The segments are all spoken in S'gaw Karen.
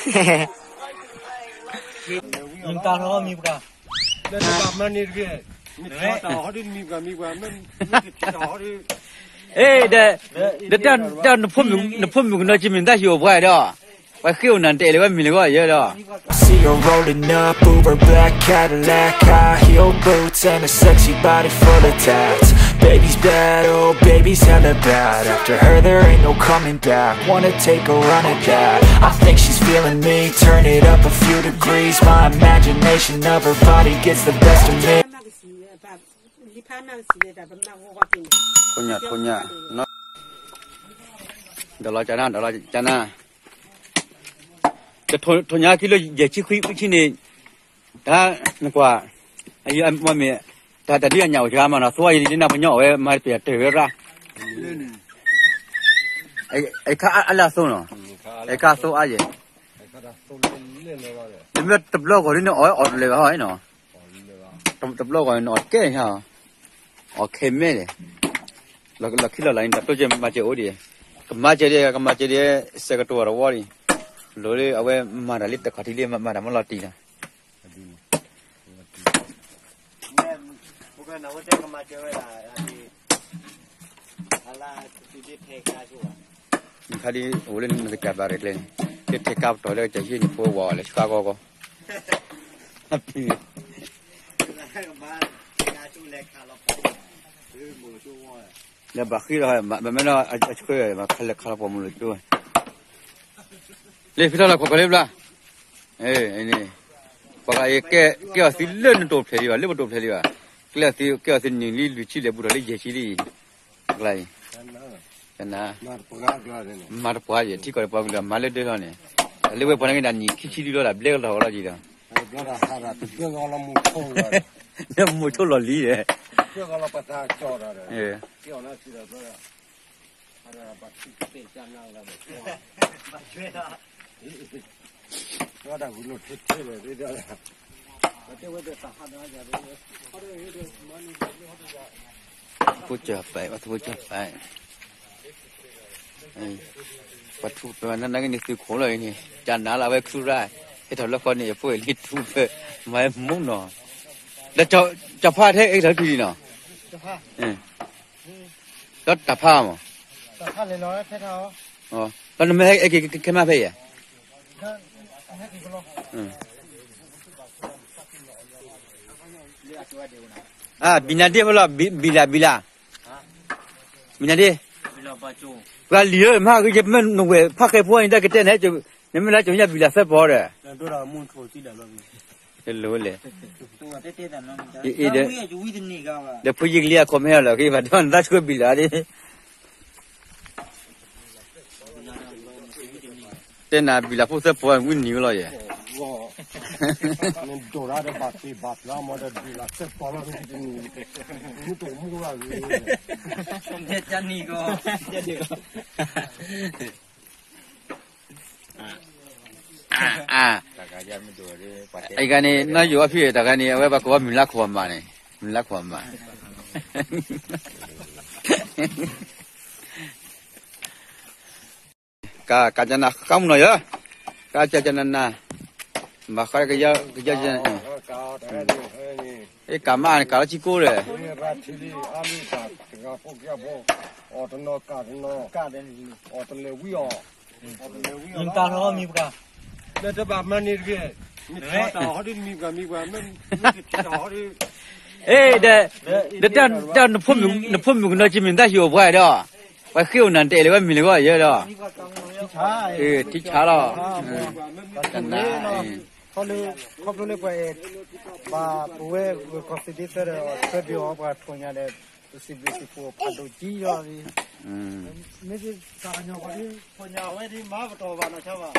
နတၢ်ထီၣ်မံပှၤ, လၢတၢ်မၤန့ၣ်တက့ၢ်, နတၢ်ဟီဒ်မံပှၤမံပှၤ, မ့ၢ်တထံၣ်တၢ်ဟီဒ်, အ့ ဒီး, ဒီးတၢ်နဖိမုၣ်ကနီၤက့ၤမ့ၢ်တၢ်ဟံၣ်အိၣ်ပှၤဒီး, ပှၤဃ့အိၣ်နၤတအဲၣ်လၢၤဘၣ်မ့ၢ်လၢၤဂီၢ်ယဲဒီး See her rolling up, Uber black Cadillac, high heel boots, and a sexy body full of tats. Baby's bad, oh, baby's hella bad. After her, there ain't no coming back. Wanna take a run at that. I think she's feeling me. Turn it up a few degrees. My imagination of her body gets the best of me. ဒီးလီၤကနၣ်, ဒီးလီၤကနၣ်, တထိၣ်ညါခံလၢယဲၢ်ဆံခွံဆံန့ၣ်, တၢ်နကွၢ်, မ့ၢ်, တၢ်တဒ်အညၣ်အိၣ်စှၤမးနီၤ, သိအယံၤဒ်နၢ်ပညီအိၣ်ဝဲ မၤတပျဲၢ်တၢ်ဝဲရၣ်, အခါအလၢအသိနီၤ, အခါသိအါယဲၢ်, တမ့ၢ်တဘျီဂီၤဒ်န့ၣ် အီၣ်ဝဲအီၣ်တလၢာ်ဘၣ်ဟီနီၤ, တဘျီဂီၤန့ၣ် အီၣ်တကဲန့ၣ်, အီၣ်ခဲမဲန့ၣ်, လီၢ်ခံလီၢ်လၤန့ၣ် တၢ်တိစၢၤမၤစၢၤအိၣ်ဒံး, ကမၤစၢၤဒံး ကမၤစၢၤဒံး, ဆဲးကတိၤအီၤတဝီဒံး, လိၤလၢအဝဲမၤတၢ်လံတခီထံလံ မၤတၢ်မ့ၢ်လီၤတံၢ်လီၤ ခါဒ်အိၣ်လၢနကစၢ်ဘၣ်ရဲၣ်ကျဲန့ၣ်, လၢထဲကါပတီၢ်လၢကစၢ်ဟံၣ်န့ၣ် ဖိဝဲလဲၤဆှါဂီၢ်ဂီၢ်, လၢဘၣ်ဃ့လီၤ, ဘၣ်မ့ၢ်လီၤအဆှၢ, ဘၣ်ခါလဲၤခါလီၤပှၤမုၢ်လိၤကၠိ, လၢဖဲထီၣ်လီၤခီခီလၢဘျါ, န့ၣ်, ပှၤဂၤအံၤကဲအီၤသုလၢနတိၣ်ဖျဲးဒံးဘၣ်, လၢပတိၣ်ဖျဲးဒံးဘၣ်, ကဲအီၤသုနံၣ်လံလွံၢ်ဆံလဲၣ်ဘူးထီၣ်လၢယဲၢ်ဆံလံ, ကျါအံၤ, ကနၤ, မၤတပှၤယဲၢ် ထံကီၢ်ဒီးပှၤကလုာ်မၤလၢဒၢထီၣ်န့ၣ်, လၢဝဲပှၤန့ၣ်ကဒၣ်နံၣ်ခံဆံလံလီၤ ဒၣ်ဘျဲကလီၤလီၤကံၤဒီး, လၢမိၢ်ဆိလီၤလံဒီး, ဖိကၢၢ်ပဲ, ပှၤထူဖိကၢၢ်ပဲ, ပှၤထူပဲ နနာ်က့န့ၣ် သုးခိၣ်လီၤအံၤန့ၣ် ကနၤလၢအဝဲခုရၣ်, ဟဲထီၣ်လၢဃီန့ၣ် အဖိအလံၤထူပဲ, မၤမူနီၤ, ဒီးကၠီၤဖါထဲအဲၣ်ထီၣ်ထံလံနီၤ, ဒီးတၢ်ဖါမး, ဒီးနမ့ၢ်ဟဲက့ၤခဲမးဖဲအံၤဧါ, ဘံနၤဒ့ဖဲလီၤ, ဘံလး ဘံလး, ဘံနၤဒ့, ပှၤလံၤဧၢ မဟါဂ့ၤ ယမ့ၢ်နဝဲၢ်ဖးဃဲဖိန့ၣ် တၢ်ကတဲန့ၣ်, နမ့ၢ်လၢကၠီၤညၣ်ဘံလးသၢပီၤဒီး, တလိၣ်လဲၣ်, ဒီးဖိယံၤကလံၤအခိၣ်မ့ၢ်ဟဲလီၤက့ၤ ဘၣ်တဲနသးဆှၢဘံလးဒ့ တဲနၤဘံလးဖိသၢပီၤဝံနံၤဝဲလီၤယဲၢ်, နဒိၣ်ဒၣ်ဒီးဘၣ်သ့ၣ်ဘၣ်ဖျါမ့ၢ်ဒီးဘံလးသၢပီၤလီၤ, မူတမူဂၤဂ့ၤ, အဂၤန့ၣ် နီၢ်ယိၤအဖံၣ်တဂၤန့ၣ် အဝဲပှၤကိးဝဲမုၢ်လါခိၣ်အမးန့ၣ်, မုၢ်လါခိၣ်အမး က, ကကနၤဃါမုၢ်နီၤယၢ, ကကနၤနၤ, ဘၣ်ဃးကယီကယီ, အ့ၣ် ကမၣ်န့ၣ် ကလီၤဆံကိၣ်ဒီး, အီၣ်တနီၤကးတနီၤ, အီၣ်တလဲၤဝံအီၤ, နတၢ်ထီၣ်မံပှၤ, လၢတဘၣ်မၤန့ၢ်တဂ့ၤ, နတၢ်ဟီဒ်မံပှၤမံပှၤ, မ့ၢ်တထံၣ်တၢ်ဟီဒ် အ့ၣ် ဒီး, ဒီးတၢ်, နဖိမုၣ်ကနီၤက့ၤမ့ၢ်တၢ်ဟံၣ်အိၣ်ပှၤဒီး, ပှၤဃ့အိၣ်နၤတအဲၣ်လၢၤဘၣ်မ့ၢ်လၢၤဂီၢ်ယဲဒီး, ထံဆါလီၤ, တနၤ, ခီဖျိလၢပှၤအဲၣ်, ဘၣ်ပဝဲဂုၤကီၢ်သ့ၣ်ဒ့သၢဒီး သၢဘ့ၣ်အီၤပှၤထိၣ်ညါဒီး, ပစံးဘျုးစံးဖှိၣ်ဖးဒိၣ်ကံလီၤ, မ့ၢ်သ့ၣ်တၢ်ကညီၤပှၤဒ်, ထိၣ်ညါဝဲဒ်မၤပတီၢ်ဘၣ်နီၢ်ဆါဘၣ်,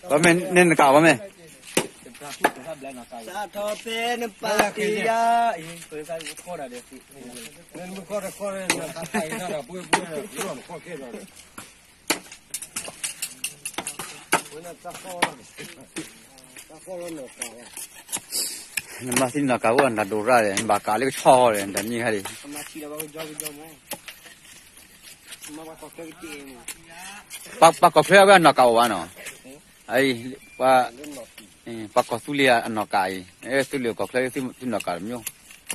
ဝဲမ့ၢ်န့ၣ်နကးဝဲမ့ၢ်, စးထီၣ်ဖဲနပာ်တ့ၢ်ယၤ, နမ့ၢ်ခီဒီးခီဒီး, နခီခဲဒီး, ဝဲနတၢ်ခီ, တၢ်ခီလီၤနီၢ်ကးဝဲ နမၤသံနီၢ်ကးအိၣ်အနၢ်ဒိၣ်ရၣ်ဒီး နဘၣ်ကးလၢကဆီဒီး နတၢ်မံၤခါဒံး, ပှၤကီၢ်ချၢဝဲအနီၢ်ကးအိၣ်ဘၣ်နီၤ, ပှၤကီၢ်သူလ့ၤအနီၢ်ကးအံၤ, သူလ့ၤကီၢ်ချၢ သုနီၢ်ကးတမံၤ အံ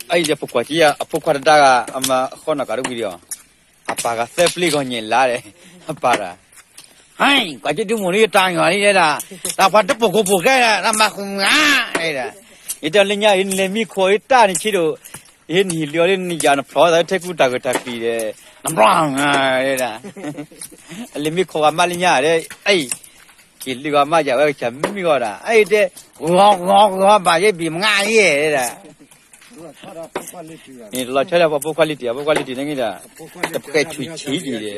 ၤဒီးပကွၢ်က့ၤအဖိခွါတဒါဂၤ အမၤဃီနီၢ်ကးတဝံၤဒီး, အပၢ်ဂၤသၢပျ့ၤဂီၤညဲၣ်လါဒီး, အပၢ်ဒီး, ဟဲ, ကွၢ်က့ၤဒုးမိၢ်လံတၢ်ညီလံဒၣ်, တၢ်ပှၤတပိာ်ခိၣ်ပိာ်ဃဲဒၣ် တၢ်မၤဃုာ်မၤဒၣ်, ယတဲလၢညါအံၤ နလဲၤမံခိၣ်အံၤတၢ်နဆံးဒိၣ်, ယဟ့ၣ်နဟံၣ်လံအီၤလၢနယၤနဖျီသးထဲကူတၢ်ဂၢၢ်တၢ်ကျံၤဒီး, နဘျီဒၣ်, အလဲၤမံခိၣ်ဂၤမါလၢညါဒီး, အံၤ က့ၤလုၢ်ဂီၤမးယၤဝဲကစၢ်မံဂီၢ်ဒၣ် အံၤတဲ, ဂီၤဂီၤဂီၤဘၣ်ယဲဘံၣ်မငါယဲဒၣ်, လီၤဆီဒၣ်ပှၤဖိခွါလံတံၢ် အဖိခွါလံတံၢ်န့ၣ်ဂ့ၤဒၣ်, တပဲာ်ဆူၣ်ဆံးဒံးဒီး, တၢ်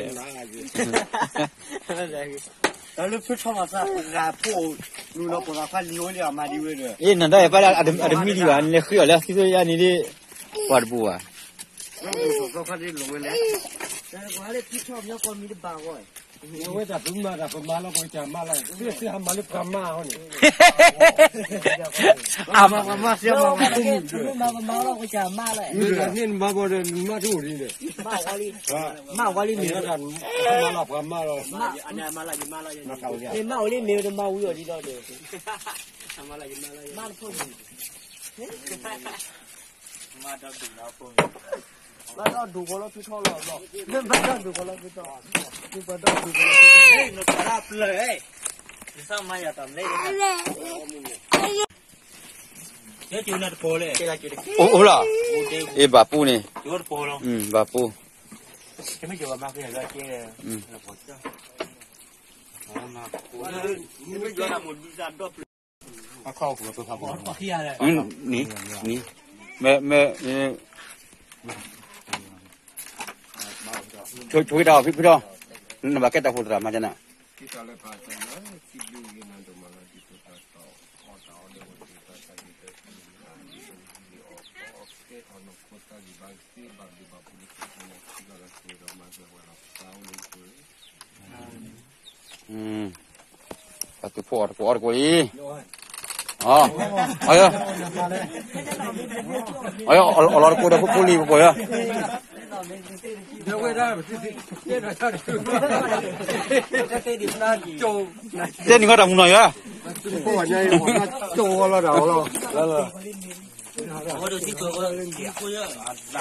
လၢဖုထီၣ်မၤသးပှၤဖိ, လူၤလီၤပိာ်သးခွါလံၤဝဲလံအမၤဒံးဝဲဒီး, အ့ၣ် နဒါယၤပၢ်လၢအတမံဒံးဘၣ် နလဲၤဃ့အီၤလၢအသံသိယါန့ၣ်ဒ်, ပှၤတပူၤဘၣ်, ဝဲလဲၣ်, အဝဲတၢ်ပမၤတၢ်ပမၤလီၤပကစၢ်မါလီၤ, သုဟးမၤလၢပှၤမါအီၤန့ၣ်, မၤပှၤမါစ့ၢ်မၤပှၤမါ, မၤပှၤမါလီၤပကစၢ်မါလီၤ, န့ၣ်နမၤဘီဒီးနမါတအိၣ်ဒ်န့ၣ်, မၤဝဲလံမ့ၢ်, မၤလီၤပှၤမါလီၤ, မၤအိၣ်လံမ့ၢ်တမၤဝံၤအီၤဒ်ဒီး, မၤတဖိ, မၤဒီဒူၣ်ကီလီၤဖုထီလီၤ, မၤဒီဒူၣ်ကီလီၤဖုထီ, မၤဒီဒူၣ်ကီလီၤဖုထီ, အိၣ်လီၤ, အ့ၣ်ဘၣ်ပူန့ၣ်, ဘၣ်ပူ, မ့ၢ်, မ့ၢ်, ဆိတၢ်ဖုဖုထီ, နဘၣ်ကဲတၢ်ဖိသရၣ်မၤကနၣ်, ပှၤသုးဖိအီၣ်တကိးအီတကိးလံ, အီၣ်လီၤတကိးဒီးဖိဖိလံၤပှၤယါ, တဲနံၤဃီတၢ်မုၢ်နီၤယါ,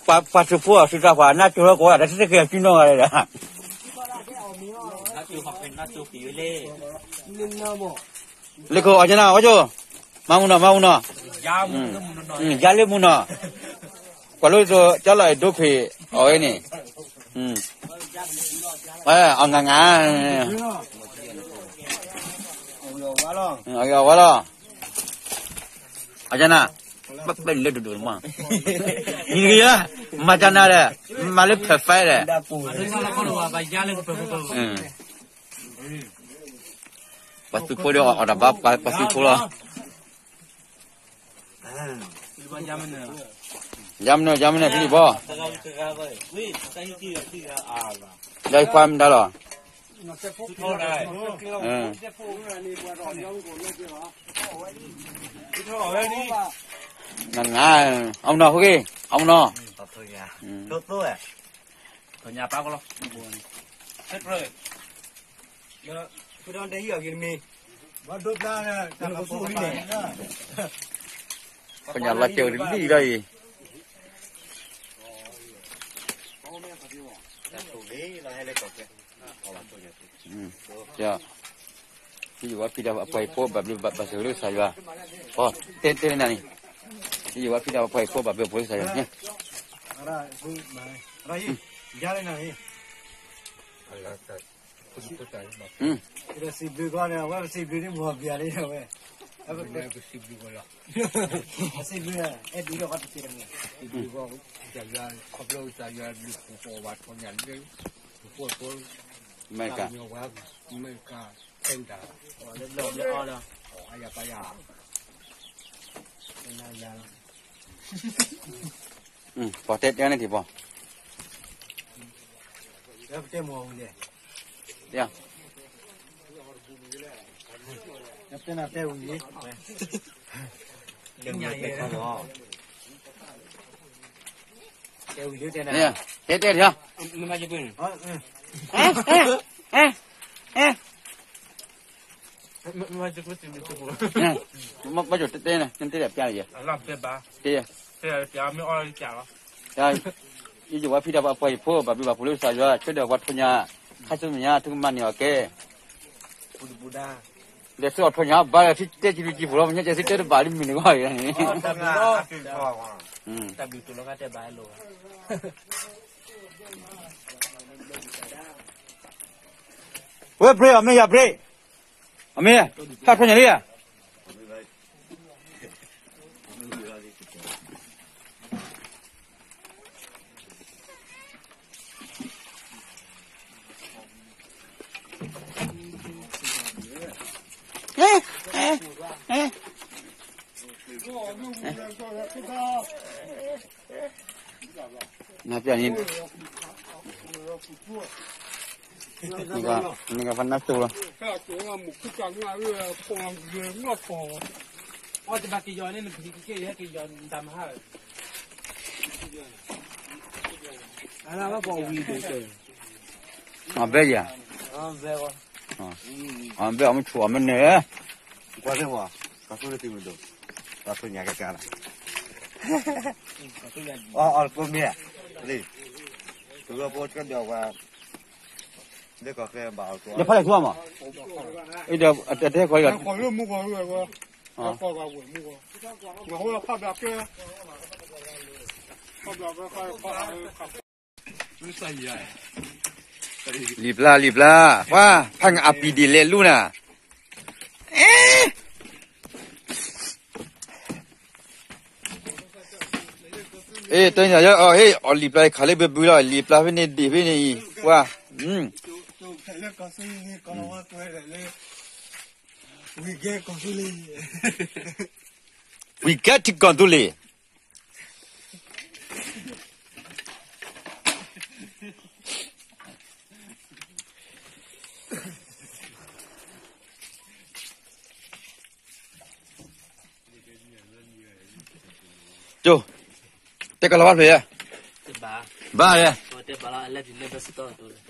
ပှၤသုးဖိအီၣ်သုးတၢ်ပှၤနၢ်ကၠိလီၤကိးဂၤ တၢ်တသ့ၣ်က့ၤအစုနီၢ်ဂၤလဲၣ်ဒီး, လၢခိၣ်အီၣ်ကနၣ်ဝဲကၠိ, မၤမုၢ်နီၤ မၤမုၢ်နီၤ, ယါလၢမုၢ်နီၤ, ကွၢ်လိကၠီလီၤအဲၣ်ဒိခွံး, အဝဲန့ၣ်, အီၣ်ငါငါ, အီၣ်ဝဲလီၤ, အီၣ်ကနၣ်, ပပလၢဒိၣ်ဒိၣ်မး, နံၤတကယၤ, မၤကနၣ်ဒီး, မၤလၢ perfect ဒီး, ပှၤသုးဖိဒီးအီၣ်တၢ်ဘၣ်ပှၤသုးဖိလီၤ, ယါမနုၤ ယါမနုၤဖံလံၣ်ဘီ, ယါခွါမတၤလီၤ, နငါ, အမနီၤ ဟူက့ၤ, အမနီၤ, ပညၣ်လီၤစၢၤလံလံလီၤအံၤ, ယဝဲဖံဒၣ်ပှၤဟံၣ်ဖိဘၣ်ဘျုးဘၣ်ဖှိၣ်လၢကစၢ်ယွၤ, တဲတဲနၤန့ၣ်, ယဝဲဖံဒၣ်ပှၤဟံၣ်ဖိဘၣ်ဘျုးဖှိၣ်လၢကစၢ်ယွၤန့ၣ်, အမဲရကၤ, ပှၤတဲတဲန့ၣ်က့ၤပှၤ, တဲမလဲၣ်, ယၤ တဲတဲ ဘၣ်ယိၣ်တဲတဲန့ၣ် နတဲဒၣ်ပျါလၢယဲ, တဲယဲ, ယယိၣ်ဝဲဖံဒၣ်ပှၤပှၤယဖိ ဘၣ်ဘျုးဘၣ်ဖှိၣ်လၢကစၢ်ယွၤ ဆၢဒၣ်ပှၤထိၣ်ညါ ခါဆူမဲာ်ညါ သုကမၤန့ၢ်အီၤကဲ, လဲၤဆူအီၤထိၣ်ညါဘၣ်လၢ သုတဲကံၤဘျုးကံၤဖှိၣ်လီၤ မ့ၢ်ညါကဲသုတဲတဘၣ်လၢမုၢ်န့ၣ်ဂီၢ်န့ၣ်, ဝဲ break အီၤမ့ၢ်ယၤ break အမ့ၢ် ဟးထိၣ်ညါလံယၤ နပျၢ်န့ၣ်, နကဖးနၢ်တိၢ်လီၤ, အဘဲယၤ, အဘဲအီၤမ့ၢ်ဆူၣ်အီၤမ့ၢ်န့ၣ်, ကွၢ်သ့ၣ်ဝဲ, ကီၢ်သူလ့ၤတံၤမုၢ်ဒိၣ်, ကီၢ်သူညါကကါလီၤ, အီၤအီၤတကိးမ့ၢ်, လၢဖိကဒီးဝဲ, လၢကီၢ်ဃဲဘၣ်အီၤတကိး, လၢဖးလဲၢ်ထူအမး, အတဲဃီၤ, လံာ်ပျၢ် လံာ်ပျၢ်, လံာ်ပျၢ်, ပှၤ, ဖးငါအပံၤဒ်လဲၣ်လူနၤ, အဲ, အဲတၢ်ညါယဲ, အီၤလံာ်ပျၢ်ယခးလၢဘုဘုလီၤ, လံာ်ပျၢ်ဖဲန့ၣ်ဒ်ဖဲန့ၣ်အံၤ, ပှၤ, we get ကီၢ်သူလ့ၤ, we get to ကီၢ်သူလ့ၤ ကၠိ, တဲကလီၤဘၣ်ဖျၢၣ်ယဲ, ဘၣ်ယဲ,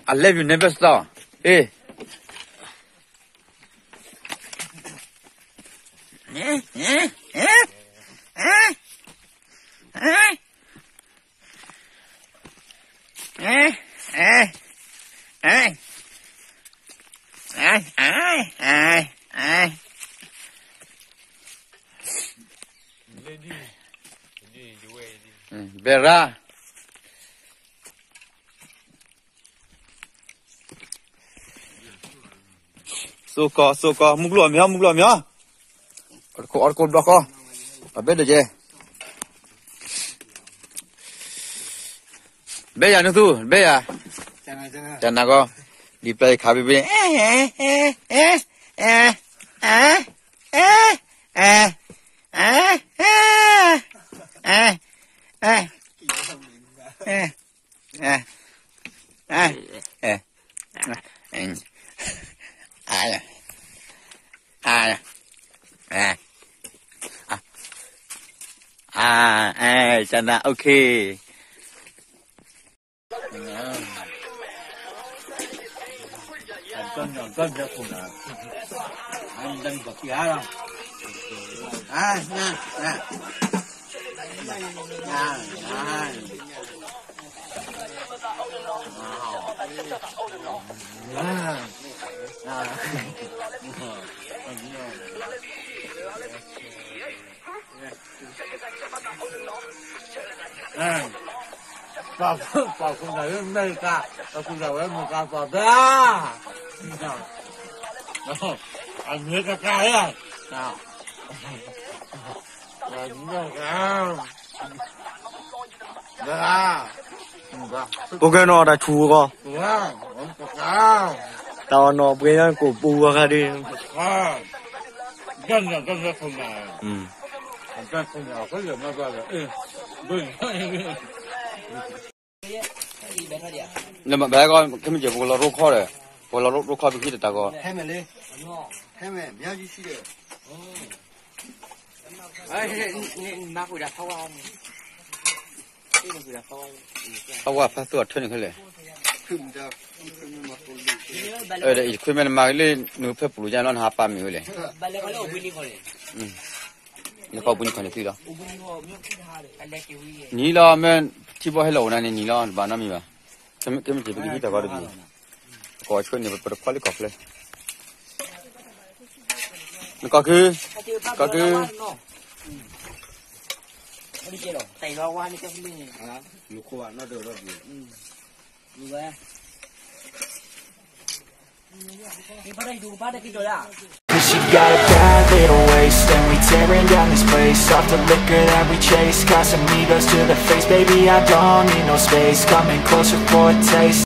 I love you never stop, အ့ ဘဲရါ, စိကီး စိကီး မုၢ်ကျိၣ်အမ့ၢ် မုၢ်ကျိၣ်အမ့ၢ်, အီတကိး အီတကိးဘျီဃီ, အဘဲဒိၣ်ကဲ, ဘဲယၤနသူ ဘဲယၤ, တနၤကီ, လံာ်ပျၢ်ယခးဘ့ဘ့, အဲ အဲ အဲ အဲ အဲ အဲ အဲ အဲ အဲ အဲ အဲ အဲ အဲ အဲ အဲ အဲ အဲ ကနၣ် okay. Papa, papa, na, na, ka, papa, na, na, ka, papa. America, ka, ya. Na. America. Pô ghe nọ ta chu k'o. Ta nọ pwe yan ko pô wa ka de. Leh ma ba k'o, khe mi je pô lọ ro kho de. ပလီၤရိခီပခံတတၢ်ဂီၤ, ဖးဝါဖးသူၣ်အထၢန့ၣ်ခဲလၢာ်, ဒီးအံၤတခွ့မဲနမၤကလၢနုၤဖဲပူၤလီၤယါလီၤ နဟးပာ်မ့ၢ်ဝဲလဲၣ်, နကီၢ်ပူၤနံၣ်ခီၣ်န့ၣ်သံလီၤ, နံၤလီၤမ့ၢ်ထံဘီဟဲလီၤအိၣ်နၤန့ၣ်နံၤလီၤ တဘၣ်နီတမံၤဘၣ်, ကမ့ၢ်က့ၤပကဟံးတၢ်ဂီၤတဘ့ၣ်, ကီၢ်ဆၢန့ၣ် ပတခွါလၢကီၢ်ချၢ, နကီၢ်ခု, ကီၢ်ခု, Cause she got a bad little waist and we tearing down this place off the liquor that we chase. Casamigos to the face, baby, I don't need no space. Coming closer for a taste.